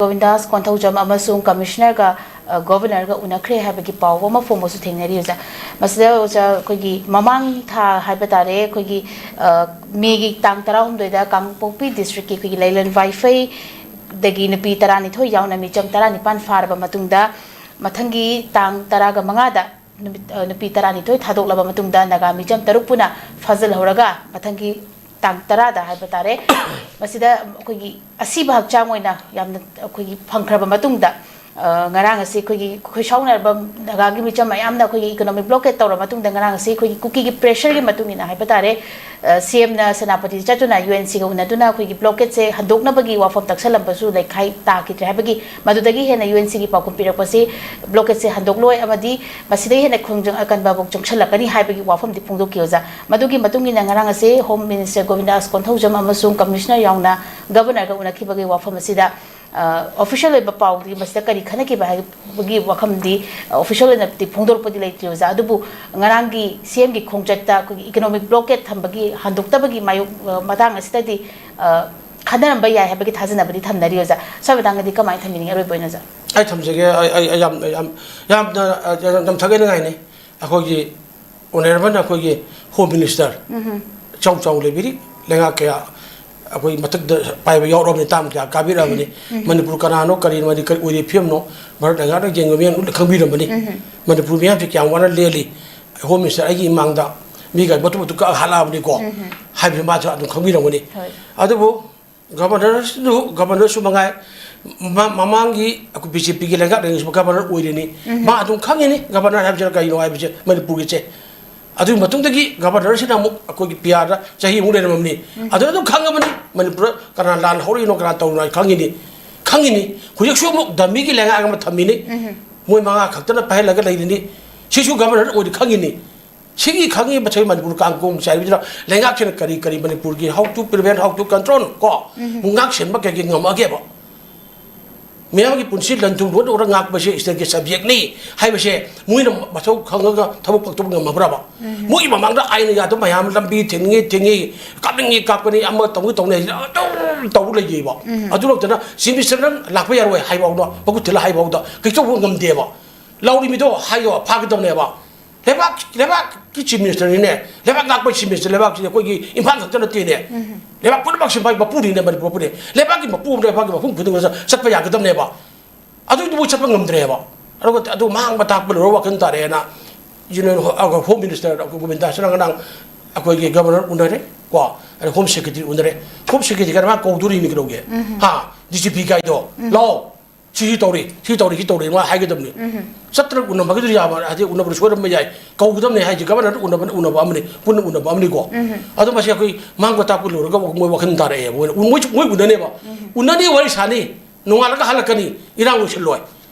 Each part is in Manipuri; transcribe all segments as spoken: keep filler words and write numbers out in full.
ꯒꯣꯕꯤꯟꯗꯥꯁ ꯀꯣꯟꯊꯧꯖꯝ ꯑꯃꯁꯨꯡ ꯀꯃꯤꯁꯅꯔꯒ, ꯑ, ꯒꯣꯕꯔꯅꯔꯒ ꯎꯅꯈ꯭ꯔꯦ ꯍꯥꯏꯕꯒꯤ ꯄꯥꯎ ꯑꯃ ꯐꯣꯡꯕꯁꯨ ꯊꯦꯡꯅꯔꯤ ꯑꯣꯖꯥ꯫ ꯃꯁꯤꯗ ꯑꯣꯖꯥ, ꯑꯩꯈꯣꯏꯒꯤ ꯃꯃꯥꯡ ꯊꯥ ꯍꯥꯏꯕ ꯇꯥꯔꯦ, ꯑꯩꯈꯣꯏꯒꯤ, ꯑ, ꯃꯦꯒꯤ ꯇꯥꯡ ꯇꯔꯥꯍꯨꯝꯗꯣꯏꯗ ꯀꯥꯡꯄꯣꯛꯄꯤ ꯗꯤꯁꯇ꯭ꯔꯤꯛꯀꯤ ꯑꯩꯈꯣꯏꯒꯤ ꯂꯩꯂꯣꯟ ꯋꯥꯏꯐꯩꯗꯒꯤ ꯅꯨꯄꯤ ꯇꯔꯥꯅꯤꯊꯣꯏ ꯌꯥꯎꯅ ꯃꯤꯆꯝ ꯇꯔꯥꯅꯤꯄꯥꯟ ꯐꯥꯔꯕ ꯃꯇꯨꯡꯗ, ꯃꯊꯪꯒꯤ ꯇꯥꯡ ꯇꯔꯥꯒ ꯃꯉꯥꯗ ꯅꯨꯃꯤꯠ, ꯑ, ꯅꯨꯄꯤ ꯇꯔꯥꯅꯤꯊꯣꯏ ꯊꯥꯗꯣꯛꯂꯕ ꯃꯇꯨꯡꯗ ꯅꯥꯒꯥ ꯃꯤꯆꯝ ꯇꯔꯨꯛ ꯄꯨꯟꯅ ꯐꯥꯖꯤꯜꯍꯧꯔꯒ, ꯃꯊꯪꯒꯤ ꯇꯥꯡ ꯇꯔꯥꯗ ꯍꯥꯏꯕ ꯇꯥꯔꯦ, ꯃꯁꯤꯗ ꯑꯩꯈꯣꯏꯒꯤ ꯑꯁꯤꯕ ꯍꯛꯆꯥꯡ ꯑꯣꯏꯅ ꯌꯥꯝꯅ ꯑꯩꯈꯣꯏꯒꯤ ꯐꯪꯈ꯭ꯔꯕ ꯃꯇꯨꯡꯗ, ꯑ, ꯉꯔꯥꯡ ꯑꯁꯤ ꯑꯩꯈꯣꯏꯒꯤ ꯈꯣꯏꯁꯥꯎꯅꯔꯕ ꯅꯥꯒꯥꯒꯤ ꯃꯤꯆꯝ ꯃꯌꯥꯝꯅ ꯑꯩꯈꯣꯏꯒꯤ economic blockade ꯇꯧꯔꯕ ꯃꯇꯨꯡꯗ, ꯉꯔꯥꯡ ꯑꯁꯤ ꯑꯩꯈꯣꯏꯒꯤ ꯀꯨꯀꯤꯒꯤ pressureꯒꯤ ꯃꯇꯨꯡ ꯏꯟꯅ ꯍꯥꯏꯕ ꯇꯥꯔꯦ, ꯑ, CMꯅ ꯁꯦꯅꯥꯄꯇꯤ ꯆꯠꯇꯨꯅ UNCꯒ ꯎꯅꯗꯨꯅ ꯑꯩꯈꯣꯏꯒꯤ blockadeꯁꯦ ꯍꯟꯗꯣꯛꯅꯕꯒꯤ ꯋꯥꯐꯝ ꯇꯛꯁꯜꯂꯝꯕꯁꯨ ꯂꯩꯈꯥꯏ ꯇꯥꯈꯤꯗ꯭ꯔꯦ ꯍꯥꯏꯕꯒꯤ, ꯃꯗꯨꯗꯒꯤ ꯍꯦꯟꯅ UNCꯒꯤ ꯄꯥꯎꯈꯨꯝ ꯄꯤꯔꯛꯄꯁꯤ blockadeꯁꯦ ꯍꯟꯗꯣꯛꯂꯣꯏ ꯑꯃꯗꯤ ꯃꯁꯤꯗꯒꯤ ꯍꯦꯟꯅ ꯈꯣꯡꯖꯪ ꯑꯀꯟꯕ ꯑꯃꯨꯛ ꯆꯪꯁꯤꯜꯂꯛꯀꯅꯤ ꯍꯥꯏꯕꯒꯤ ꯋꯥꯐꯝꯗꯤ ꯐꯣꯡꯗꯣꯛꯈꯤ ꯑꯣꯖꯥ꯫ ꯃꯗꯨꯒꯤ ꯃꯇꯨꯡ ꯏꯟꯅ ꯉꯔꯥꯡ ꯑꯁꯤ Home Minister ꯒꯣꯕꯤꯟꯗꯥꯁ ꯀꯣꯟꯊꯧꯖꯝ ꯑꯃꯁꯨꯡ ꯀꯃꯤꯁꯅꯔ ꯌꯥꯎꯅ ꯒꯕꯔꯅꯔꯒ ꯎꯅꯈꯤꯕꯒꯤ ꯋꯥꯐꯝ ꯑꯁꯤꯗ, ꯑ, official ꯑꯣꯏꯕ ꯄꯥꯎꯗꯤ ꯃꯁꯤꯗ ꯀꯔꯤ ꯈꯟꯅꯈꯤꯕ ꯍꯥꯏꯕꯒꯤ ꯋꯥꯐꯝꯗꯤ, ꯑ, official ꯑꯣꯏꯅꯗꯤ ꯐꯣꯡꯗꯣꯔꯛꯄꯗꯤ ꯂꯩꯇ꯭ꯔꯤ ꯑꯣꯖꯥ꯫ ꯑꯗꯨꯕꯨ ꯉꯔꯥꯡꯒꯤ CMꯒꯤ ꯈꯣꯡꯆꯠꯇ ꯑꯩꯈꯣꯏꯒꯤ economic blockade ꯊꯝꯕꯒꯤ ꯍꯟꯗꯣꯛꯇꯕꯒꯤ ꯃꯥꯌꯣꯛ-, ꯑ, ꯃꯇꯥꯡ ꯑꯁꯤꯗꯗꯤ, ꯑ, ꯈꯟꯅꯔꯝꯕ ꯌꯥꯏ ꯍꯥꯏꯕꯒꯤ ꯊꯥꯖꯅꯕꯗꯤ ꯊꯝꯅꯔꯤ ꯑꯣꯖꯥ꯫ ꯁ꯭ꯋꯥꯏ ꯃꯇꯥꯡꯗꯗꯤ ꯀꯃꯥꯏꯅ ꯊꯝꯕꯤꯅꯤꯡꯉꯤ ꯑꯔꯣꯏꯕ ꯑꯣꯏꯅ ꯑꯣꯖꯥ? ꯑꯩ ꯊꯝꯖꯒꯦ꯫ ꯑꯩ, ꯑꯩ, ꯑꯩ ꯌꯥꯝ, ꯌꯥꯝ, ꯌꯥꯝꯅ, ꯑ, ꯌꯥꯝ ꯊꯥꯒꯠꯅꯤꯡꯉꯥꯏꯅꯤ꯫ ꯑꯩꯈꯣꯏꯒꯤ honourable ꯑꯩꯈꯣꯏꯒꯤ Home Minister ꯎꯝꯍꯨꯝ꯫ ꯆꯥꯎ ꯆꯥꯎ ꯂꯩꯕꯤꯔꯤ, ꯂꯩꯉꯥꯛ ꯀꯌꯥ ꯑꯩꯈꯣꯏ ꯃꯊꯛꯇ ꯄꯥꯏꯕ ꯌꯥꯎꯔꯕꯅꯤ, ꯇꯥꯝ ꯀꯌꯥ ꯀꯥꯕꯤꯔꯛꯑꯕꯅꯤ꯫ ꯎꯝ꯫ ꯃꯅꯤꯄꯨꯔ ꯀꯅꯥꯅꯣ, ꯀꯔꯤꯅꯣ, ꯀꯔꯤ ꯑꯣꯏꯔꯤ ꯐꯤꯕꯝꯅꯣ, ꯚꯥꯔꯠ ꯂꯩꯉꯥꯛꯅ ꯌꯦꯡꯕ ꯃꯤꯌꯥꯝ ꯂꯣꯏꯅ ꯈꯪꯕꯤꯔꯝꯕꯅꯤ꯫ ꯎꯝ꯫ ꯃꯅꯤꯄꯨꯔ ꯃꯤꯌꯥꯝꯁꯦ ꯀꯌꯥꯝ ꯋꯥꯅ ꯂꯦꯜꯂꯤ꯫ Home Minister ꯑꯩꯒꯤ ꯏꯃꯥꯡꯗ ꯃꯤꯒ ꯃꯇꯨ ꯃꯇꯨ ꯀꯛꯑ ꯍꯥꯠꯂꯛꯑꯕꯅꯤꯀꯣ꯫ ꯎꯝ꯫ ꯍꯥꯏꯕꯁꯤ ꯃꯥꯁꯨ ꯑꯗꯨꯝ ꯈꯪꯕꯤꯔꯝꯒꯅꯤ꯫ ꯍꯣꯏ꯫ ꯑꯗꯨꯕꯨ ꯒꯕꯔꯅꯔꯁꯨ, ꯒꯕꯔꯅꯔꯁꯨ ꯃꯉꯥꯏ, ꯃ-, ꯃꯃꯥꯡꯒꯤ ꯑꯩꯈꯣꯏ BJPꯒꯤ ꯂꯩꯉꯥꯛ ꯂꯩꯉꯩꯁꯨ ꯒꯕꯔꯅꯔ ꯑꯣꯏꯔꯤꯅꯤ꯫ ꯎꯝ꯫ ꯃꯥ ꯑꯗꯨꯝ ꯈꯪꯉꯤꯅꯤ ꯒꯕꯔꯅꯔ ꯍꯥꯏꯕꯁꯤꯅ ꯀꯔꯤꯅꯣ ꯍꯥꯏꯕꯁꯦ ꯃꯅꯤꯄꯨꯔꯒꯤꯁꯦ꯫ ꯑꯗꯨꯒꯤ ꯃꯇꯨꯡꯗꯒꯤ ꯒꯕꯔꯅꯔꯁꯤꯅ ꯑꯃꯨꯛ ꯑꯩꯈꯣꯏꯒꯤ PRꯗ ꯆꯍꯤꯃꯨꯛ ꯂꯩꯔꯝꯃꯕꯅꯤ꯫ ꯎꯝ꯫ ꯑꯗꯨꯅ ꯑꯗꯨꯝ ꯈꯪꯉꯕꯅꯤ ꯃꯅꯤꯄꯨꯔꯗ ꯀꯅꯥ ꯂꯥꯟ ꯍꯧꯔꯛꯏꯅꯣ, ꯀꯅꯥ ꯇꯧꯔꯤꯅꯣ ꯍꯥꯏ ꯈꯪꯉꯤꯅꯤ꯫ ꯈꯪꯉꯤꯅꯤ꯫ ꯍꯧꯖꯤꯛꯁꯨ ꯑꯃꯨꯛ ꯗꯃꯤꯒꯤ ꯂꯩꯉꯥꯛ ꯑꯃ ꯊꯝꯃꯤꯅꯤ꯫ ꯎꯝ꯫ ꯃꯣꯏ ꯃꯉꯥ ꯈꯛꯇꯅ ꯄꯥꯏꯍꯜꯂꯒ ꯂꯩꯔꯤꯅꯤ꯫ ꯁꯤꯁꯨ ꯒꯕꯔꯅꯔ ꯑꯣꯏꯔꯤ ꯈꯪꯉꯤꯅꯤ꯫ ꯁꯤꯒꯤ ꯈꯪꯉꯤ ꯃꯊꯛ ꯃꯅꯤꯄꯨꯔ ꯀꯥꯡꯒꯣꯡ ꯆꯥꯏꯕꯁꯤꯗ ꯂꯩꯉꯥꯛꯁꯤꯅ ꯀꯔꯤ ꯀꯔꯤ ꯃꯅꯤꯄꯨꯔꯒꯤ how to prevent, how to control ꯀꯣ, ꯎꯝ꯫ ꯉꯥꯛ ꯁꯦꯟꯕ ꯀꯩꯀꯩ ꯉꯝꯃꯛꯑꯒꯦꯕ? ꯃꯤꯌꯥꯝꯒꯤ ꯄꯨꯟꯁꯤ ꯂꯟ ꯊꯨꯝ ꯂꯣꯏꯅ ꯎꯔꯒ ꯉꯥꯛꯄꯁꯦ stateꯀꯤ subjectꯅꯤ ꯍꯥꯏꯕꯁꯦ ꯃꯣꯏꯅ ꯃꯊꯧ ꯈꯪꯉꯒ ꯊꯕꯛ ꯄꯥꯡꯊꯣꯛꯄ ꯉꯝꯃꯕ꯭ꯔꯕ? ꯃꯣꯏꯒꯤ ꯃꯃꯥꯡꯗ ꯑꯥꯏꯟ ꯌꯥꯗꯕ ꯃꯌꯥꯝ, ꯂꯝꯕꯤ ꯊꯤꯡꯉꯤ ꯊꯤꯡꯉꯤ, ꯀꯥꯞꯅꯤꯡꯉꯤ ꯀꯥꯞꯀꯅꯤ, ꯑꯃ ꯇꯧꯅꯤ ꯇꯧꯅꯤ ꯍꯥꯏꯁꯤꯅ ꯑꯗꯨꯝ ꯇꯧ ꯂꯩꯌꯦꯕ꯫ ꯑꯗꯨ ꯅꯠꯇꯅ ꯆꯤꯐ ꯃꯤꯅꯤꯁꯇꯔꯅ ꯂꯥꯛꯄ ꯌꯥꯔꯣꯏ ꯍꯥꯏꯕ ꯐꯥꯎꯗ, ꯃꯈꯨꯠ ꯊꯤꯜꯂ ꯍꯥꯏꯕ ꯐꯥꯎꯗ ꯀꯩꯁꯨ ꯇꯧꯕ ꯉꯝꯗꯦꯕ꯫ ꯂꯥꯎꯔꯤ ꯃꯤꯗꯣ ꯍꯥꯏꯌꯣ, ꯐꯥꯒꯗꯕꯅꯦꯕ꯫ ꯂꯩꯕꯥꯛ, ꯂꯩꯕꯥꯛꯀꯤ ꯆꯤꯐ ꯃꯤꯅꯤꯁꯇꯔꯅꯤꯅꯦ, ꯂꯩꯕꯥꯛ ꯉꯥꯛꯄ ꯆꯤꯐ ꯃꯤꯅꯤꯁꯇꯔ ꯂꯩꯕꯥꯛꯁꯤꯗꯤ ꯑꯩꯈꯣꯏꯒꯤ ꯏꯝꯐꯥꯜ ꯈꯛꯇ ꯅꯠꯇꯦꯅꯦ꯫ ꯂꯩꯕꯥꯛ ꯄꯨꯝꯅꯃꯛ ꯁꯤꯟꯕ ꯃꯄꯨꯅꯤꯅꯦ ꯃꯅꯤꯄꯨꯔ ꯃꯄꯨꯅꯦ꯫ ꯂꯩꯕꯥꯛꯀꯤ ꯃꯄꯨ ꯑꯃ ꯂꯩꯕꯥꯛꯀꯤ ꯃꯐꯝ ꯈꯨꯗꯤꯡꯃꯛꯇ ꯆꯠꯄ ꯌꯥꯒꯗꯕꯅꯦꯕ꯫ ꯑꯗꯨꯗꯨꯕꯨ ꯆꯠꯄ ꯉꯝꯗ꯭ꯔꯦꯕ꯫ ꯑꯗꯨꯒ ꯑꯗꯨ ꯃꯥꯡꯕ ꯇꯥꯛꯄ ꯂꯣꯏꯔ ꯋꯥꯈꯜ ꯇꯥꯔꯛꯑꯦꯅ ꯌꯨꯅꯤꯌꯟ ꯍꯣ-, ꯑ, ꯍꯣꯝ ꯃꯤꯅꯤꯁꯇꯔ ꯒꯣꯕꯤꯟꯗꯥꯁꯅ ꯉꯔꯥꯡ ꯑꯩꯈꯣꯏꯒꯤ ꯒꯚꯔꯅꯔ ꯎꯅꯔꯦ ꯀꯣ, ꯑꯗ ꯍꯣꯝ ꯁꯦꯀ꯭ꯔꯦꯇꯔꯤ ꯎꯅꯔꯦ꯫ ꯍꯣꯝ ꯁꯦꯀ꯭ꯔꯦꯇꯔꯤ ꯀꯥꯏꯅ ꯃꯥ ꯀꯧꯗꯣꯔꯤꯅꯤ ꯀꯩꯗꯧꯒꯦ? ꯍꯥ? ꯗꯤ ꯖꯤ ꯄꯤ ꯀꯥꯏꯗꯣ ꯂꯥꯛꯑꯣ꯫ ꯁꯤ ꯁꯤ ꯇꯧꯔꯤ, ꯁꯤ ꯇꯧꯔꯤ, ꯁꯤ ꯇꯧꯔꯤ ꯃꯥ ꯍꯥꯏꯒꯗꯕꯅꯤ꯫ ꯆꯠꯇꯅ ꯎꯅꯕꯒꯤꯗꯨ ꯌꯥꯕ ꯍꯥꯏꯗꯤ ꯎꯅꯕꯗ ꯁꯣꯏꯔꯝꯕ ꯌꯥꯏ꯫ ꯀꯧꯒꯗꯕꯅꯤ ꯍꯥꯏꯁꯦ ꯒꯚꯔꯅꯔ ꯎꯅꯕꯅ ꯎꯅꯕ ꯑꯃꯅꯤ, ꯄꯨꯟꯅ ꯎꯅꯕ ꯑꯃꯅꯤꯀꯣ꯫ ꯑꯗꯣ ꯃꯁꯤ ꯑꯩꯈꯣꯏ ꯃꯥꯡꯕ ꯇꯥꯛꯄ ꯂꯣꯏꯔꯒ ꯃꯣꯏ ꯋꯥꯈꯜ ꯇꯥꯔꯛꯑꯦꯕ꯫ ꯃꯣꯏ, ꯃꯣꯏ, ꯃꯣꯏ ꯎꯅꯅꯦꯕ꯫ ꯎꯅꯅꯤ, ꯋꯥꯔꯤ ꯁꯥꯅꯤ꯫ ꯅꯣꯡꯉꯥꯜꯂꯒ ꯍꯜꯂꯛꯀꯅꯤ꯫ ꯏꯔꯥꯡ ꯂꯣꯏꯁꯤꯜꯂꯣꯏ꯫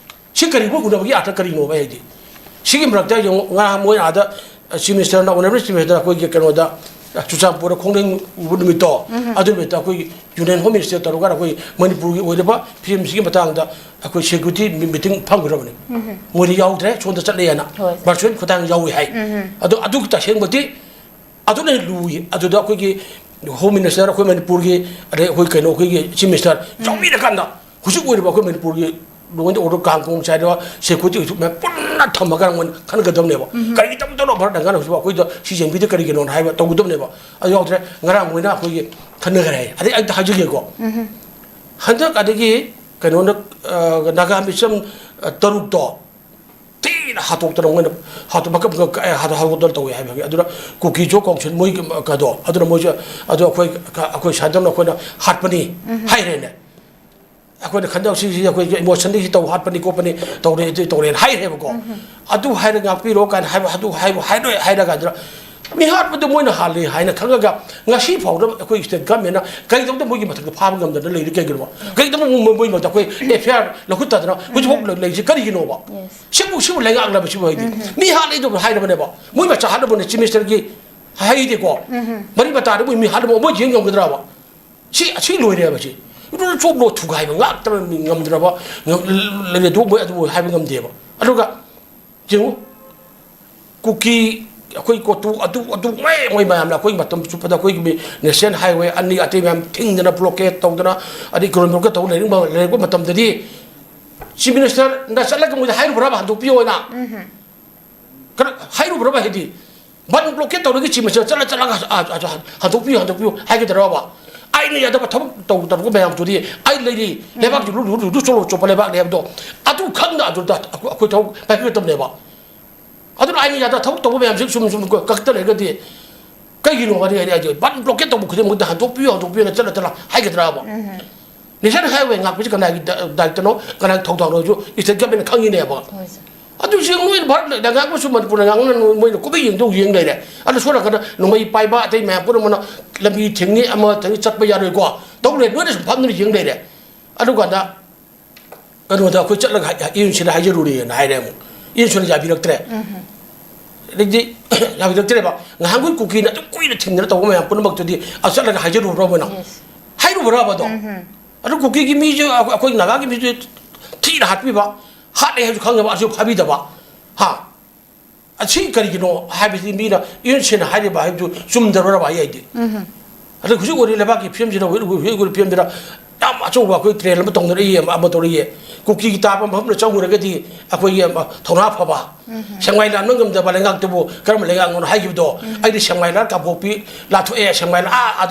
ꯁꯤ ꯀꯔꯤꯕꯨ ꯎꯅꯕꯒꯤ ꯑꯥꯔꯊ ꯀꯔꯤꯅꯣꯕ ꯍꯥꯏꯗꯤ? ꯁꯤꯒꯤ ꯃꯔꯛꯇ ꯌꯦꯡꯉꯨ, ꯉꯔꯥꯡ ꯃꯣꯏ ꯑꯥꯗ, ꯑ, ꯆꯤꯐ ꯃꯤꯅꯤꯁꯇꯔꯅ, ꯑꯣꯅꯔꯦꯕꯜ ꯆꯤꯐ ꯃꯤꯅꯤꯁꯇꯔ ꯑꯩꯈꯣꯏꯒꯤ ꯀꯩꯅꯣꯗ, ꯑ, ꯆꯨꯔꯆꯥꯟꯄꯨꯔꯗ ꯈꯣꯡꯖꯪ ꯎꯕ ꯅꯨꯃꯤꯠꯇꯣ, ꯑꯗꯨ ꯅꯨꯃꯤꯠꯇ ꯑꯩꯈꯣꯏꯒꯤ ꯌꯨꯅꯤꯌꯟ ꯍꯣꯝ ꯃꯤꯅꯤꯁꯇꯔ ꯇꯧꯔꯒ ꯑꯩꯈꯣꯏ ꯃꯅꯤꯄꯨꯔꯒꯤ ꯑꯣꯏꯔꯤꯕ ꯐꯤꯕꯝꯁꯤꯒꯤ ꯃꯇꯥꯡꯗ ꯑꯩꯈꯣꯏ ꯁꯦꯀ꯭ꯌꯨꯔꯤꯇꯤ ꯃꯤ-, ꯃꯤꯇꯤꯡ ꯐꯝꯒꯗꯕꯅꯤ꯫ ꯃꯣꯏꯗꯤ ꯌꯥꯎꯗ꯭ꯔꯦ, ꯁꯣꯝꯗ ꯆꯠꯂꯦꯅ꯫ ꯍꯣꯏ꯫ ꯚꯔꯆꯨꯋꯦꯜ ꯈꯨꯊꯥꯡ ꯌꯥꯎꯏ ꯍꯥꯏ꯫ ꯑꯗꯣ ꯑꯗꯨꯒꯤ ꯇꯁꯦꯡꯕꯗꯤ ꯑꯗꯨꯅ ꯍꯦꯟꯅ ꯂꯨꯏ꯫ ꯑꯗꯨꯗ ꯑꯩꯈꯣꯏꯒꯤ ꯍꯣꯝ ꯃꯤꯅꯤꯁꯇꯔ ꯑꯩꯈꯣꯏ ꯃꯅꯤꯄꯨꯔꯒꯤ, ꯑꯗꯩ ꯑꯩꯈꯣꯏ ꯀꯩꯅꯣ, ꯑꯩꯈꯣꯏꯒꯤ ꯆꯤꯐ ꯃꯤꯅꯤꯁꯇꯔ ꯌꯥꯎꯕꯤꯔꯀꯥꯟꯗ ꯍꯧꯖꯤꯛ ꯑꯣꯏꯔꯤꯕ ꯑꯩꯈꯣꯏ ꯃꯅꯤꯄꯨꯔꯒꯤ ꯂꯣꯏꯅ ꯑꯣꯏꯔꯣ ꯀꯥꯡ ꯀꯣꯡ ꯆꯥꯏꯔꯤꯕ ꯁꯦꯀ꯭ꯌꯨꯔꯤꯇꯤ ꯃꯌꯥꯝ ꯄꯨꯟꯅ ꯊꯝꯃꯒ ꯃꯣꯏꯅ ꯈꯟꯅꯒꯗꯕꯅꯦꯕ꯫ ꯀꯔꯤ ꯇꯧꯗꯧꯅꯣ ꯚꯥꯔꯠꯅ ꯉꯥꯡꯅ ꯍꯧꯖꯤꯛ ꯑꯩꯈꯣꯏꯗ ꯁꯤ ꯌꯦꯡꯕꯤꯗꯦ ꯀꯔꯤꯒꯤꯅꯣꯅ ꯍꯥꯏꯕ ꯇꯧꯒꯗꯕꯅꯦꯕ꯫ ꯑꯗꯨ ꯌꯥꯎꯗ꯭ꯔꯦ꯫ ꯉꯔꯥꯡ ꯃꯣꯏꯅ ꯑꯩꯈꯣꯏꯒꯤ ꯈꯟꯅꯈ꯭ꯔꯦ ꯍꯥꯏ꯫ ꯑꯗꯩ ꯑꯩ ꯑꯝꯇ ꯍꯥꯏꯖꯒꯦꯀꯣ꯫ ꯍꯟꯗꯛ ꯑꯗꯒꯤ ꯀꯩꯅꯣꯅ, ꯑ, ꯅꯥꯒꯥ ꯃꯤꯁꯝ, ꯑ, ꯇꯔꯨꯛꯇꯣ ꯊꯤꯅ ꯍꯥꯠꯇꯣꯛꯇꯅ ꯃꯣꯏꯅ ꯍꯥꯠꯇꯣꯛ-, ꯃꯀꯛ ꯃꯀꯛ ꯀꯛꯑꯦ, ꯍꯥꯠꯇꯣꯛ-, ꯍꯥꯠꯇꯣꯛꯇꯅ ꯇꯧꯋꯦ ꯍꯥꯏꯕꯒꯤ꯫ ꯑꯗꯨꯅ ꯀꯨꯀꯤꯁꯨ ꯀꯥꯎꯟꯁꯤꯜ ꯃꯣꯏꯒꯤ ꯀꯗꯣ, ꯑꯗꯨꯅ ꯃꯣꯏꯁꯨ, ꯑꯗꯨ ꯑꯩꯈꯣꯏ, ꯑꯩꯈꯣꯏ ꯁꯥꯏꯗꯝꯅ ꯑꯩꯈꯣꯏꯅ ꯍꯥꯠꯄꯅꯤ ꯍꯥꯏꯔꯦꯅꯦ꯫ ꯑꯩꯈꯣꯏꯅ ꯈꯟꯗꯧ ꯁꯤꯁꯤ ꯑꯩꯈꯣꯏꯒꯤ ꯏꯃꯣꯁꯟꯗꯒꯤ ꯁꯤ ꯇꯧ ꯍꯥꯠꯄꯅꯤ ꯈꯣꯠꯄꯅꯤ ꯇꯧꯔꯦ ꯑꯗꯨ ꯇꯧꯔꯦꯅ ꯍꯥꯏꯔꯦꯕꯀꯣ꯫ ꯑꯗꯨ ꯍꯥꯏꯔ ꯉꯥꯛꯄꯤꯔꯣ ꯀꯥꯏꯅ ꯍꯥꯏꯕ, ꯑꯗꯨ ꯍꯥꯏꯕ ꯍꯥꯏꯔꯣꯏ ꯍꯥꯏꯔ ꯀꯥꯟꯗ ꯃꯤ ꯍꯥꯠꯄꯗꯣ ꯃꯣꯏꯅ ꯍꯥꯜꯂꯤ ꯍꯥꯏꯅ ꯈꯪꯉꯒ ꯉꯁꯤ ꯐꯥꯎꯗ ꯑꯩꯈꯣꯏ ꯁ꯭ꯇꯦꯠ ꯒꯚꯔꯟꯃꯦꯟꯅ ꯀꯩꯗꯧꯕꯗ ꯃꯣꯏꯒꯤ ꯃꯊꯛꯇ ꯐꯥꯕ ꯉꯝꯗꯅ ꯂꯩꯔꯤ ꯀꯩꯒꯤꯅꯣꯕ? ꯀꯩꯗꯧꯕꯗ ꯃꯣꯏ, ꯃꯣꯏ ꯃꯊꯛꯇ ꯑꯩꯈꯣꯏ ꯑꯦꯐ ꯑꯥꯏ ꯑꯥꯔ ꯂꯧꯈꯠꯇꯗꯅ ꯍꯧꯖꯤꯛꯐꯥꯎ ꯂꯩ-, ꯂꯩꯔꯤꯁꯤ ꯀꯔꯤꯒꯤꯅꯣꯕ? ꯁꯤꯕꯨ, ꯁꯤꯕꯨ ꯂꯩꯉꯥꯛꯂꯕ ꯁꯤꯕꯨ ꯍꯥꯏꯗꯤ? ꯃꯤ ꯍꯥꯠꯂꯦꯗꯕꯨ ꯍꯥꯏꯔꯕꯅꯦꯕ꯫ ꯃꯣꯏ ꯃꯆꯥ ꯍꯥꯠꯂꯕꯅꯦ ꯆꯤꯐ ꯃꯤꯅꯤꯁꯇꯔꯒꯤ ꯍꯥꯏꯗꯤꯀꯣ꯫ ꯃꯔꯤ ꯃꯇꯥꯗ ꯃꯣꯏ ꯃꯤ ꯍꯥꯠꯂꯕ ꯃꯣꯏ ꯌꯦꯡ ꯉꯝꯒꯗ꯭ꯔꯕ? ꯁꯤ, ꯑꯁꯤ ꯂꯣꯏꯔꯦꯕ ꯁꯤ꯫ ꯆꯣꯞꯂꯣ ꯊꯨꯒꯥꯏꯕ ꯉꯥꯛꯇꯅ ꯃꯤ ꯉꯝꯗ꯭ꯔꯕ ꯂꯩꯔꯦ꯫ ꯑꯗꯨ ꯃꯣꯏ ꯑꯗꯨꯕꯨ ꯍꯥꯏꯕ ꯉꯝꯗꯦꯕ꯫ ꯑꯗꯨꯒ ꯌꯦꯡꯉꯨ, ꯀꯨꯀꯤ, ꯑꯩꯈꯣꯏ ꯀꯣꯇꯨ, ꯑꯗꯨ, ꯑꯗꯨ ꯃꯣꯏ, ꯃꯣꯏ ꯃꯌꯥꯝꯅ ꯑꯩꯈꯣꯏ ꯃꯇꯝ ꯆꯨꯞꯄꯗ ꯑꯩꯈꯣꯏꯒꯤ ꯅꯦꯁꯅꯦꯜ ꯍꯥꯏꯋꯦ ꯑꯅꯤ ꯑꯇꯩ ꯃꯌꯥꯝ ꯊꯤꯡꯗꯅ, ꯕ꯭ꯂꯣꯀꯦꯠ ꯇꯧꯗꯅ, ꯑꯗꯩ ꯏꯀꯣꯅꯣꯃꯤ ꯕ꯭ꯂꯣꯀꯦꯠ ꯇꯧꯗꯅ ꯂꯩꯔꯤꯕ, ꯂꯩꯔꯛꯄ ꯃꯇꯝꯗꯗꯤ ꯆꯤꯐ ꯃꯤꯅꯤꯁꯇꯔꯅ ꯆꯠꯂꯒ ꯃꯣꯏꯗ ꯍꯥꯏꯔꯨꯕ꯭ꯔꯕ, ꯍꯟꯗꯣꯛꯄꯤꯌꯣꯅ? ꯀꯩꯅꯣ ꯍꯥꯏꯔꯨꯕ꯭ꯔꯕ? ꯍꯥꯏꯗꯤ ꯕꯟ ꯕ꯭ꯂꯣꯀꯦꯠ ꯇꯧꯔꯒ ꯆꯤꯐ ꯃꯤꯅꯤꯁꯇꯔ ꯆꯠꯂ ꯆꯠꯂꯒ, ꯑ, ꯑ, ꯑ, ꯍꯟꯗꯣꯛꯄꯤꯌꯨ, ꯍꯟꯗꯣꯛꯄꯤꯌꯨ ꯍꯥꯏꯒꯗ꯭ꯔꯕ? ꯑꯩꯅ ꯌꯥꯗꯕ ꯊꯕꯛ ꯇꯧ-, ꯇꯧꯔꯛꯄ ꯃꯌꯥꯝꯗꯨꯗꯤ ꯑꯩ ꯂꯩꯔꯤ, ꯂꯩꯕꯥꯛꯀꯤ ꯔꯨ, ꯔꯨ, ꯔꯨ, ꯔꯨ ꯆꯣꯜꯂꯣ ꯆꯣꯠꯄ ꯂꯩꯕꯥꯛꯅꯦ ꯍꯥꯏꯕꯗꯣ ꯑꯗꯨ ꯈꯪꯅ ꯑꯗꯨꯗ ꯑꯩꯈꯣꯏ, ꯑꯩꯈꯣꯏ ꯊꯕꯛ ꯄꯥꯏꯈꯠꯀꯗꯕꯅꯦꯕ꯫ ꯑꯗꯨꯅ ꯑꯩꯅ ꯌꯥꯗ ꯊꯕꯛ ꯇꯧꯕ ꯃꯌꯥꯝꯁꯦ ꯁꯨꯝ, ꯁꯨꯝ ꯀꯛꯇ ꯂꯩꯔꯒꯗꯤ ꯀꯩꯒꯤꯅꯣ ꯍꯥꯏꯗꯤ, ꯍꯥꯏꯗꯤ, ꯍꯥꯏꯗꯤ ꯕꯟ ꯕ꯭ꯂꯣꯀꯦꯠ ꯇꯧꯕ ꯈꯨꯗꯤꯡꯃꯛꯇ ꯍꯟꯗꯣꯛꯄꯤꯌꯨ, ꯍꯟꯗꯣꯛꯄꯤꯌꯨꯅ ꯆꯠꯂ ꯆꯠꯂ ꯍꯥꯏꯒꯗ꯭ꯔꯕ? ꯅꯦꯁꯅꯦꯜ ꯍꯥꯏꯋꯦ ꯉꯥꯛꯄꯁꯤ ꯀꯅꯥꯒꯤ ꯗ-, ꯗꯥꯏꯇꯅꯣ, ꯀꯅꯥꯒꯤ ꯊꯧꯗꯥꯡꯅꯣꯁꯨ ꯏꯁꯇꯦꯠ ꯒꯚꯔꯟꯃꯦꯟꯠꯅ ꯈꯪꯉꯤꯅꯦꯕ꯫ ꯍꯣꯏ, ꯁꯥꯔ꯫ ꯑꯗꯨꯁꯨ ꯅꯣꯏꯅ ꯚꯥꯔꯠꯅ ꯉꯥꯛꯄꯁꯨ ꯃꯅꯤꯄꯨꯔꯅ ꯉꯥꯛꯅ ꯅꯣꯏ-, ꯃꯣꯏꯅ ꯀꯨꯞꯄ ꯌꯦꯡꯗꯧ ꯌꯦꯡ ꯂꯩꯔꯦ꯫ ꯑꯗꯣ ꯁꯣꯝ ꯅꯥꯀꯟꯗ ꯅꯣꯡꯃꯩ ꯄꯥꯏꯕ ꯑꯇꯩ ꯃꯌꯥꯝ ꯄꯨꯝꯅꯃꯛꯅ ꯂꯝꯕꯤ ꯊꯤꯡꯅꯤ, ꯑꯃ ꯊꯤꯡꯅꯤ, ꯆꯠꯄ ꯌꯥꯔꯣꯏꯀꯣ꯫ ꯇꯧ ꯂꯩ, ꯅꯣꯏꯅ ꯁꯨꯝ ꯐꯝꯗꯨꯅ ꯌꯦꯡ ꯂꯩꯔꯦ꯫ ꯑꯗꯨꯀꯥꯟꯗ ꯀꯩꯅꯣꯗ ꯑꯩꯈꯣꯏ ꯆꯠꯂꯒ ꯍꯥꯏ-, ꯏꯟꯁꯤꯗ ꯍꯥꯏꯖꯔꯨꯔꯦꯅ ꯍꯥꯏꯔꯦ ꯑꯃꯨꯛ꯫ ꯏꯟꯁꯤꯅ ꯌꯥꯕꯤꯔꯛꯇ꯭ꯔꯦ꯫ ꯑꯗꯩꯗꯤ ꯌꯥꯕꯤꯔꯛꯇ꯭ꯔꯦꯕ꯫ ꯉꯍꯥꯟꯈꯣꯏ ꯀꯨꯀꯤꯅ ꯑꯗꯨꯝ ꯀꯨꯏꯅ ꯊꯤꯡꯗꯅ ꯇꯧꯕ ꯃꯌꯥꯝ ꯄꯨꯝꯅꯃꯛꯇꯨꯗꯤ ꯑ ꯆꯠꯂꯒ ꯍꯥꯏꯖꯔꯨꯕ꯭ꯔꯕ ꯅꯪ? ꯌꯦꯁ꯫ ꯍꯥꯏꯔꯨꯕ꯭ꯔꯕ ꯑꯗꯣ? ꯑꯗꯨ ꯀꯨꯀꯤꯒꯤ ꯃꯤꯁꯨ ꯑꯩꯈꯣꯏ, ꯑꯩꯈꯣꯏ ꯅꯥꯒꯥꯒꯤ ꯃꯤꯁꯨ ꯊꯤꯅ ꯍꯥꯠꯄꯤꯕ, ꯍꯥꯠꯂꯦ ꯍꯥꯏꯕꯁꯨ ꯈꯪꯉꯦꯕ, ꯑꯗꯨꯁꯨ ꯐꯥꯕꯤꯗꯕ꯫ ꯍꯥ? ꯑꯁꯤ ꯀꯔꯤꯒꯤꯅꯣ ꯍꯥꯏꯕꯁꯤ ꯃꯤꯅ ꯏꯟꯁꯤꯅ ꯍꯥꯏꯔꯤꯕ ꯍꯥꯏꯕꯗꯨ ꯆꯨꯝꯗ꯭ꯔꯕ ꯑꯩ ꯍꯥꯏꯗꯤ? ꯑꯗꯣ ꯍꯧꯖꯤꯛ ꯑꯣꯏꯔꯤꯕ ꯂꯩꯕꯥꯛꯀꯤ ꯐꯤꯕꯝꯁꯤꯗ, ꯍꯧꯖꯤꯛ, ꯍꯧꯖꯤꯛ ꯑꯣꯏꯔꯤꯕ ꯐꯤꯕꯝꯁꯤꯗ ꯌꯥꯝ ꯑꯆꯧꯕ ꯑꯩꯈꯣꯏ ꯇ꯭ꯔꯦꯟ ꯑꯃ ꯇꯧꯅꯔꯛꯏ, ꯑꯃ, ꯑꯃ ꯇꯧꯔꯛꯏ꯫ ꯀꯨꯀꯤꯒꯤ ꯇꯥꯕ ꯃꯐꯝꯗ ꯆꯪꯉꯨꯔꯒꯗꯤ ꯑꯩꯈꯣꯏꯒꯤ, ꯑ, ꯊꯧꯅꯥ ꯐꯕ, ꯁꯦꯡꯃꯥꯏ ꯂꯥꯟꯕ ꯉꯝꯗꯕ ꯂꯩꯉꯥꯛꯇꯨꯕꯨ ꯀꯔꯝꯕ ꯂꯩꯉꯥꯛꯅꯣ ꯍꯥꯏꯈꯤꯕꯗꯣ? ꯑꯩꯗꯤ ꯁꯦꯡꯃꯥꯏ ꯂꯥꯟ ꯀꯥꯡꯄꯣꯛꯄꯤ ꯂꯥꯟꯊꯣꯛꯑꯦ, ꯁꯦꯡꯃꯥꯏ ꯂꯥꯟ, ꯑꯥ, ꯑꯗꯣ